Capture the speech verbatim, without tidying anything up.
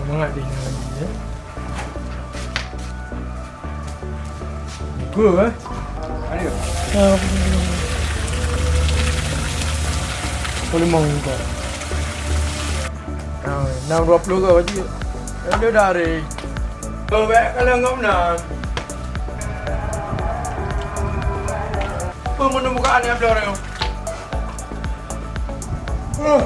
Mangat deh nyan lagi, ya. Muka, eh? Ada. Ah, boleh mau muka. Ah, enam dua puluh ke, Pak Cik? Ada dari. Oh, baik kalau ngam nan. Apa menu bukaan ni, Abdul? Oh.